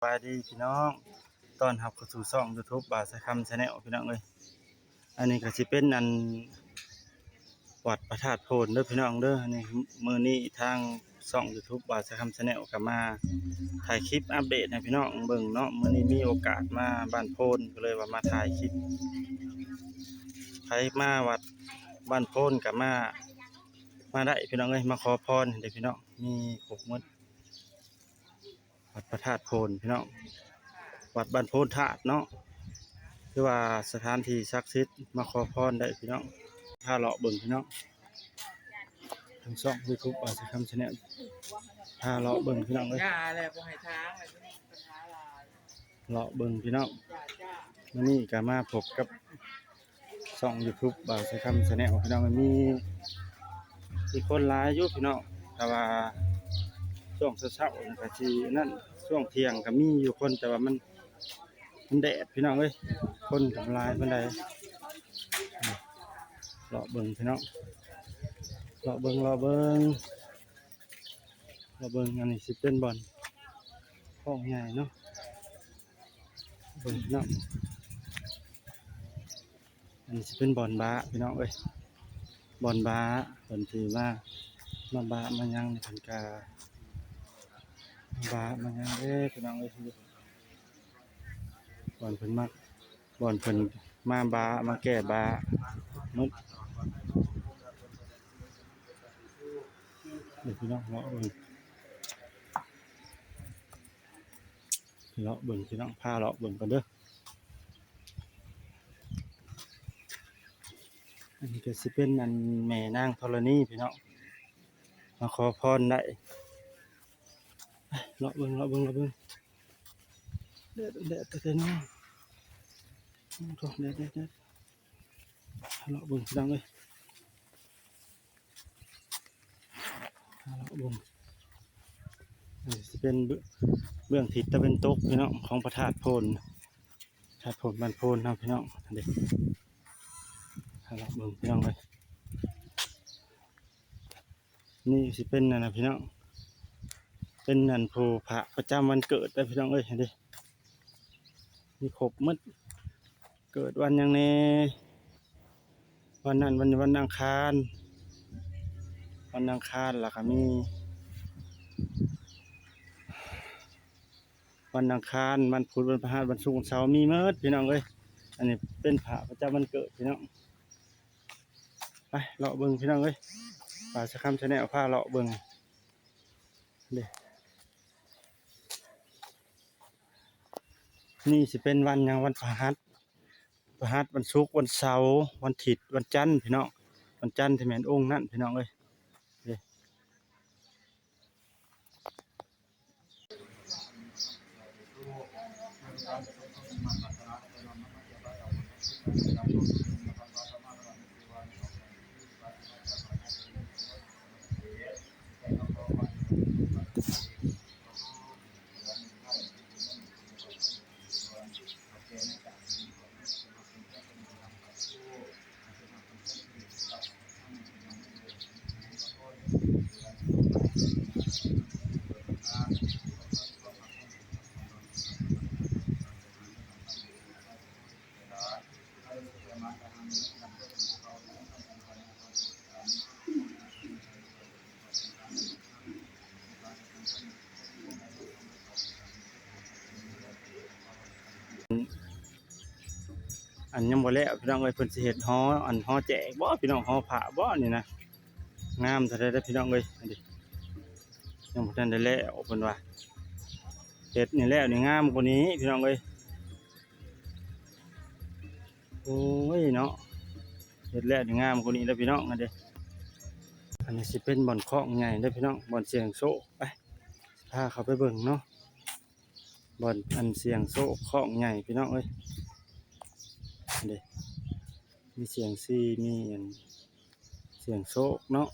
ສະບາຍດີພີ່ນ້ອງ ຕ້ອນຮັບເຂົ້າສູ່ຊ່ອງ YouTube ບ່າວສາຍຄຳ Channel ພີ່ນ້ອງເອີຍ. ອັນນີ້ກໍຊິເປັນອັນ ວັດພະທາດໂພນເດີພີ່ນ້ອງເດີ. ອັນນີ້ ມື້ນີ້ທາງຊ່ອງ YouTube ບ່າວສາຍຄຳ Channel ກໍມາຖ່າຍຄລິບອັບເດດໃຫ້ພີ່ນ້ອງເບິ່ງເນາະ. ມື້ນີ້ມີໂອກາດມາບ້ານໂພນ ກໍເລີຍວ່າມາຖ່າຍຄລິບ. ໃຜມາວັດບ້ານໂພນກໍມາ ມາໄດ້ພີ່ນ້ອງເອີຍ ມາຂໍພອນເດ້ພີ່ນ້ອງ ມີຄົບໝົດ. ວັດພະທາດໂພນພີ່ນ້ອງ ວັດບ້ານໂພນທາດເນາະ ຖືວ່າສະຖານທີ່ສັກສິດ ມາຂໍພອນໄດ້ພີ່ນ້ອງ. ພາເລາະເບິ່ງພີ່ນ້ອງ ທາງຊ່ອງ YouTube ບ່າວສາຍຄຳ Channel ພາເລາະເບິ່ງພີ່ນ້ອງເອີຍ ຢ່າແຫຼະ ບໍ່ໃຫ້ທາງແຫຼະ ເລາະເບິ່ງພີ່ນ້ອງ. ມື້ນີ້ກໍມາພົບກັບ ຊ່ອງ YouTube ບ່າວສາຍຄຳ Channel ພີ່ນ້ອງ ມີ ມີຄົນຫຼາຍຢູ່ພີ່ນ້ອງ ແຕ່ວ່າຊ່ວງເຊົ້າໆ ນີ້ກໍຊິນັ້ນ ຊ່ວງທ່ຽງກໍມີຢູ່ຄົນ ແຕ່ວ່າມັນ ມັນແດດພີ່ນ້ອງເອີຍ ຄົນກໍບໍ່ຫຼາຍປານໃດ. ເລາະເບິ່ງພີ່ນ້ອງ ເລາະເບິ່ງ ເລາະເບິ່ງ ເລາະເບິ່ງ. ອັນນີ້ຊິເປັນບ່ອນຂອງໃຫຍ່ເນາະ ເບິ່ງພີ່ນ້ອງ. ອັນນີ້ຊິເປັນບ່ອນບາພີ່ນ້ອງເອີຍ ບ່ອນບາ ເພິ່ນຊິມາ ມາບາມາຫຍັງນີ້ ເພິ່ນກະມາບາມາຫຍັງເດ້ພີ່ນ້ອງເອີຍ. ບ່ອນເພິ່ນມາ ບ່ອນເພິ່ນມາບາ ມາແກ້ບາໝົດເດ້ພີ່ນ້ອງເນາະ. ເບິ່ງ ເລາະເບິ່ງພີ່ນ້ອງ ພາເລາະເບິ່ງກັນເດີ. ອັນນີ້ກໍຊິເປັນອັນແມ່ນາງທໍລະນີພີ່ນ້ອງ ມາຂໍພອນໄດ້. ເລາະເບິ່ງ ເລາະເບິ່ງ ເລາະເບິ່ງ. ແດດ ແດດ ແດດເນາະ ໂອ້ໂຫ ແດດ ແດດ ແດດ. ເລາະເບິ່ງພີ່ນ້ອງເອີຍ ເລາະເບິ່ງ. ອັນນີ້ຊິເປັນເບື້ອງ ເບື້ອງທິດຕາເວັນຕົກພີ່ນ້ອງ ຂອງພະທາດໂພນ ທາດໂພນບ້ານໂພນເຮົາພີ່ນ້ອງ ອັນນີ້ ເລາະເບິ່ງພີ່ນ້ອງເອີຍ. ນີ້ຊິເປັນອັນນະພີ່ນ້ອງ ເປັນອັນຜູ້ພະປະຈຳວັນເກີດເດີພີ່ນ້ອງເອີຍ ເຫັນເດ້ ມີຄົບໝົດ ເກີດວັນຫຍັງແດ່ ວັນນັ້ນ ວັນ ວັນອັງຄານ ວັນອັງຄານ ແລ້ວກໍມີວັນອັງຄານ ວັນພຸດ ວັນພະຫັດ ວັນສຸກ ວັນເສົາ ມີໝົດພີ່ນ້ອງເອີຍ. ອັນນີ້ເປັນພະປະຈຳວັນເກີດພີ່ນ້ອງ. ໄປເລາະເບິ່ງພີ່ນ້ອງເອີຍ ບ່າວສາຍຄຳ Channel ພາເລາະເບິ່ງເດ້. ນີ້ຊິເປັນວັນຫຍັງ ວັນພະຫັດ ພະຫັດ ວັນສຸກ ວັນເສົາ ວັນທິດ ວັນຈັນພີ່ນ້ອງ ວັນຈັນທີ່ແມ່ນອົງນັ້ນພີ່ນ້ອງເອີຍ ເດ້. ອັນຍັງບໍ່ແລ້ວພີ່ນ້ອງເອີຍ ເພິ່ນຊິເຮັດຫໍ ອັນຫໍແຈກບໍ່ພີ່ນ້ອງ ຫໍພະບໍ່ນີ້ນະ ງາມເທົ່າໃດເດີພີ່ນ້ອງເອີຍ. ອັນນີ້ຍັງບໍ່ທັນໄດ້ແລ້ວ ເພິ່ນວ່າ ເຮັດນີ້ແລ້ວນີ້ງາມກວ່ານີ້ພີ່ນ້ອງເອີຍ. ໂອ້ຍເນາະ ເຮັດແລ້ວນີ້ງາມກວ່ານີ້ແລ້ວພີ່ນ້ອງ ອັນເດ້. ອັນນີ້ຊິເປັນບ່ອນຄອກໃຫຍ່ເດີພີ່ນ້ອງ ບ່ອນສ່ຽງໂຊກ ໄປ ພາເຂົ້າໄປເບິ່ງເນາະ ບ່ອນອັນສ່ຽງໂຊກຄອກໃຫຍ່ພີ່ນ້ອງເອີຍ ເດ້ ມີສ່ຽງຊີ ມີອັນສ່ຽງໂຊກເນາະ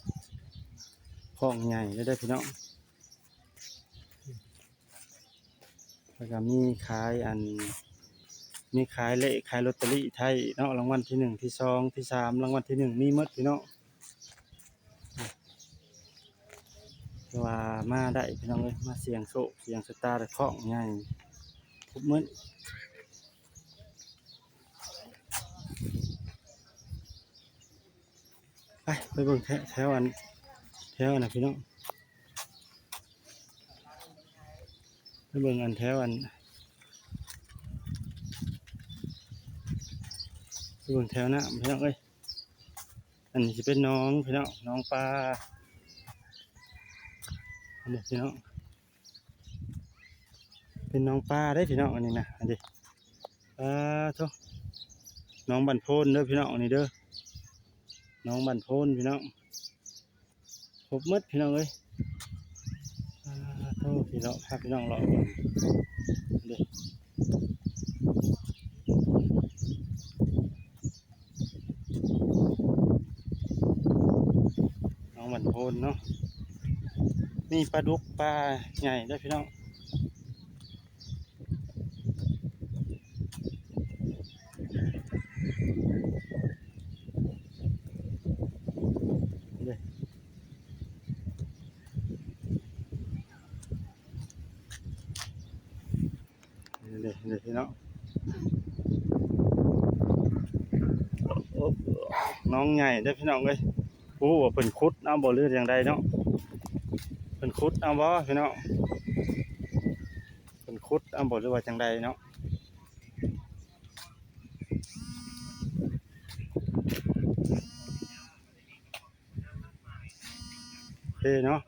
ຄອກໃຫຍ່ເດີພີ່ນ້ອງ. ແລ້ວກໍມີຂາຍອັນ ມີຂາຍເລກ ຂາຍລອດເຕີຣີໄທເນາະ ລາງວັນທີໜຶ່ງ ທີສອງ ທີສາມ ລາງວັນທີໜຶ່ງ ມີໝົດພີ່ນ້ອງ. ແຕ່ວ່າມາໄດ້ພີ່ນ້ອງເອີຍ ມາສ່ຽງໂຊກສ່ຽງຊະຕາໄດ້ຄອກໃຫຍ່ ໝົດ ໄປ ໄປເບິ່ງແຖວ ແຖວອັນ ແຖວອັນນັ້ນພີ່ນ້ອງ ໄປເບິ່ງອັນແຖວອັນ ໄປເບິ່ງແຖວນ້ຳພີ່ນ້ອງເອີຍ. ອັນນີ້ຊິເປັນໜອງພີ່ນ້ອງ ໜອງປາ ອັນນີ້ພີ່ນ້ອງ ເປັນໜອງປາເດ້ພີ່ນ້ອງ ອັນນີ້ນະ ອັນນີ້ ປາໂທ້ ໜອງບ້ານໂພນເດີພີ່ນ້ອງ ອັນນີ້ເດີ ໜອງບ້ານໂພນພີ່ນ້ອງ ຄົບໝົດພີ່ນ້ອງເອີຍ ປາໂທ້ ພີ່ນ້ອງ ພາພີ່ນ້ອງເລາະເບິ່ງເດ້. ໜອງບ້ານໂພນເນາະ ມີປາດຸກປາໃຫຍ່ເດີພີ່ນ້ອງ ເດ້ ນີ້ເດ້ ນີ້ເດ້ເນາະ ໜອງໃຫຍ່ເດ້ພີ່ນ້ອງເອີຍ ບໍ່ຮູ້ວ່າເພິ່ນຂຸດເອົາບໍ່ ຫຼືຈັ່ງໃດເນາະ ເພິ່ນຂຸດເອົາບໍ່ພີ່ນ້ອງ ເພິ່ນຂຸດເອົາບໍ່ ຫຼືວ່າຈັ່ງໃດເນາະ. ໂອເຄເນາະ